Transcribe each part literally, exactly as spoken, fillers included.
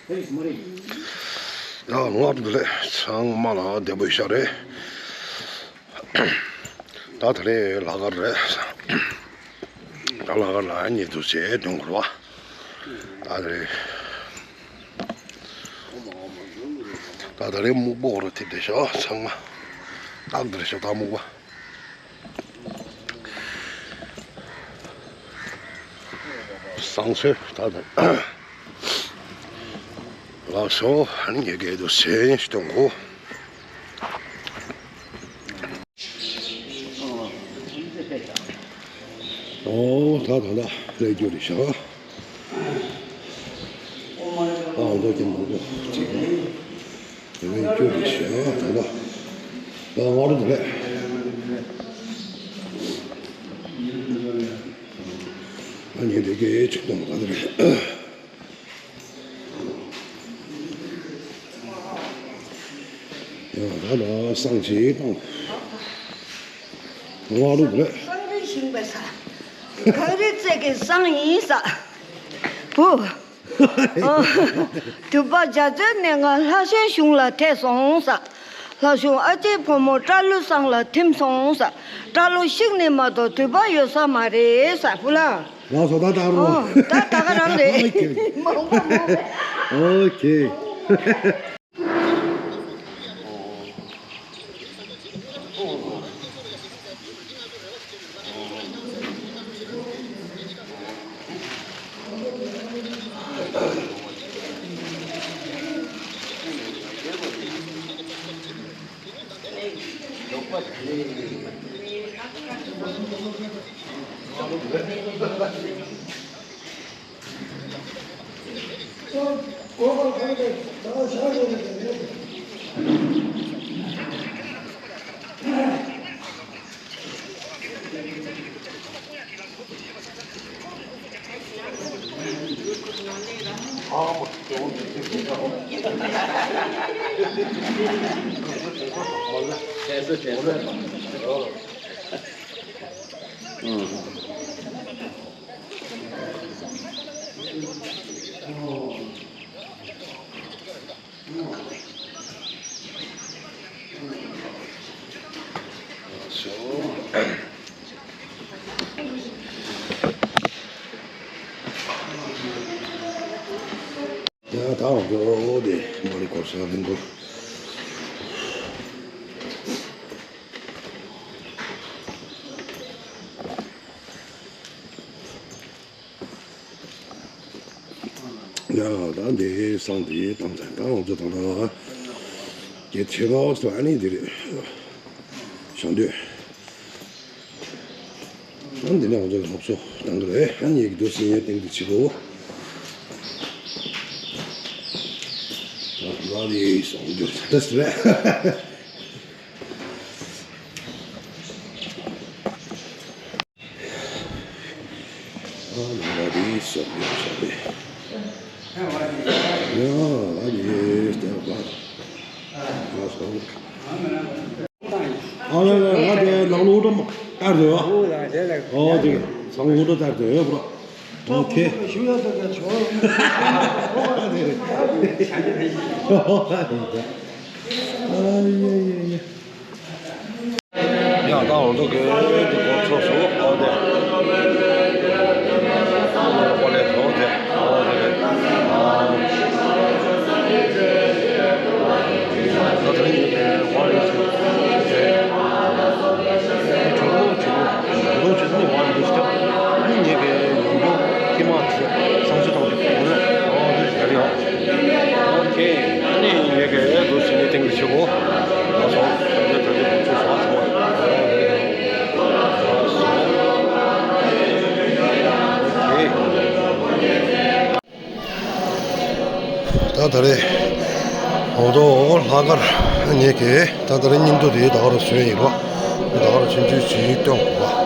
ཡ་ང་དེ་ལས་ཚང་མ་ལ་བདེ་པོ་ཡོད་ཤག་རེད། ད་དེ་རིང་ལྷག་དཀར་རེད། ད་ལྷག་དཀར་ལ་ཉེ་དུ་བྱས་དོན་གོ་ར་བ། ད་དེ་རིང་ད་དེ་རིང་སྨུག་པོ་འོག་རུ་ཐིབས་བསྡད་ཤག་ཚང་མ། སྟག་འདིར་ཤོག་ད་སྨུག་པ། བསང་མཆོད་ད་ད། ལགས་སོ། ཨ་ནི་ངས་སྐད་དུ་ཟེར་ཡིན་ཞུ་གཏོང་གོ། ཨོ་ད་ད་ད་ལས་རྒྱུ་རེད་ཤག་ཨ་འདོ་ཀྱང་མང་པོ་ཅིག་རེད་རྒྱུ་རེད་ཤག་ད་ད་ད་ང་རུ་ད་རེད། ཨ་ནི་དེ་གའི་ཆིག་སྟོང་ག་རེ་རེད། ཡང་ད་ལ་བསང་ཅིག་བཏང་། ང་རུ་རེད། བསང་རེ་ཞིང་པ་ས། གངས་རི་རྩེ་གི་བསང་ཡིན་ས། བུ། དུད་པ་འཇའ་ཚོན་ནས་ང་ལྷ་གཞུང་གཞུང་ལ་ཐད་སོང་ས། ལྷ་གཞུང་ཨ་ཅེ་ཕོ་མོ་སྐྲ་ལོ་བསང་ལ་ཐིམ་སོང་ས། སྐྲ་ལོ་ཤིག་ནས་མ་གཏོགས་དུད་པ་ཡོད་ས་མ་རེད་ས་བུ་ལ། ང་སོ་ད་ད་རུང་། ཨོ་ད་ད་ག་རང་རེད། ཨོ་ཁེ། མང་པོ་མང་པོ། ཨོ་ཁེ། ཡ་ད་འོ་དེ་མ་རི་གོར་ས་ལིང་གོར། ཡ་ད་འདི་བསང་འདི་བཏང་ཚར། ད་ང་ཚོ་ད་ལ་གལ་ཆེ་བ་སོ་ཨ་ནི་འདི་རེད། ཞང་འདོད། ཨ་འདི་ནས་ང་ཚོ་སློབ་གསོ་བཏང་གི་རེད། ཨ་ནི་ཡིག་འདུག་སེ་ཡས་སྟེང་དུ་ཆེ་བོ། ད་ལ་ལི་བསང་འདི་རེད། ཨ་ལ་ལ་རེད་ཟེར་ནས་བྱས་ཏེ། ཡ་ཨ་རེད་ཟེར་བ། ཨ་ལ་ལ་ང་དེ་ལག་ལོ་འགྲོ་ལྟར་དུ། ཨོ་དེ་ཚང་འུ་འགྲོ་ལྟར་དུ་ཡོད་པ། ཨོ་ཁེ། ཨ་ཡ་ཡ་ཡ། ཡང་ད་འོ་འདུག་གི་འདི་གོ་ཚོགས་སུ་འོ་དེ། ཨོ་ལེ་འོ་དེ་འོ་དེ་རེད། ཨ། ད་དེ་རིང་ངས་ཝང་ཡོད་ཚུལ་དེ། ཇོ་ལོ་ཇོ་ལོ་ཇོ་ལོ་ཇོ་ལོ་ནི་ཝང་ཡོད་ཚུལ། ཨ་ནི་ངས་གི་ཡོང་འདུག་ཀྱི་མ་ཚེ་བསང་ཆུ་བཏང་དུས་འོ་རེད། འོ་དེ་ད་རེད། ཨོ་ཁེ། ཨ་ནི་ངས་གི་འདུག་ཟིན་ནས་ཐེངས་འདི་ཆུ་བོ། ལགས་སོ། ད་ལྟ་ད་ལྟ་ཁོང་ཚོས་བཟོ་བ་ཚང་མ། ལགས་སོ། ཨོ་ཁེ། ད་ད་རེས་འོ་དོ་ལྷག་དཀར་ངེད་ཀྱིས་ད་ད་རེས་སྙིང་དོ་དེ་ད་ག་རུ་བཟོས་ཡིན་རོགས། ད་ག་རུ་ཆུང་ཆུང་ཞིག་སྟོན་དགོས་པ།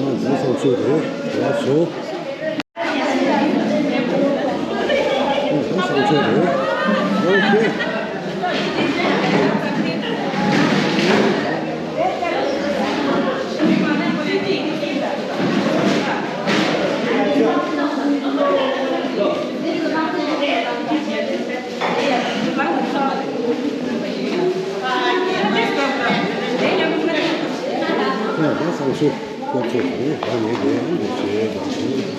ཨ། ད་སང་ཚོད་རེད། ལགས་སོ། ཨ། ད་སང་ཚོད་རེད། ཨོ་ཁེ། ཨ། ད་སང་ཚོད། ཁོ་ཚོ་གང་ཡང་མེད་པའི་འདུ་བྱེད་དང་།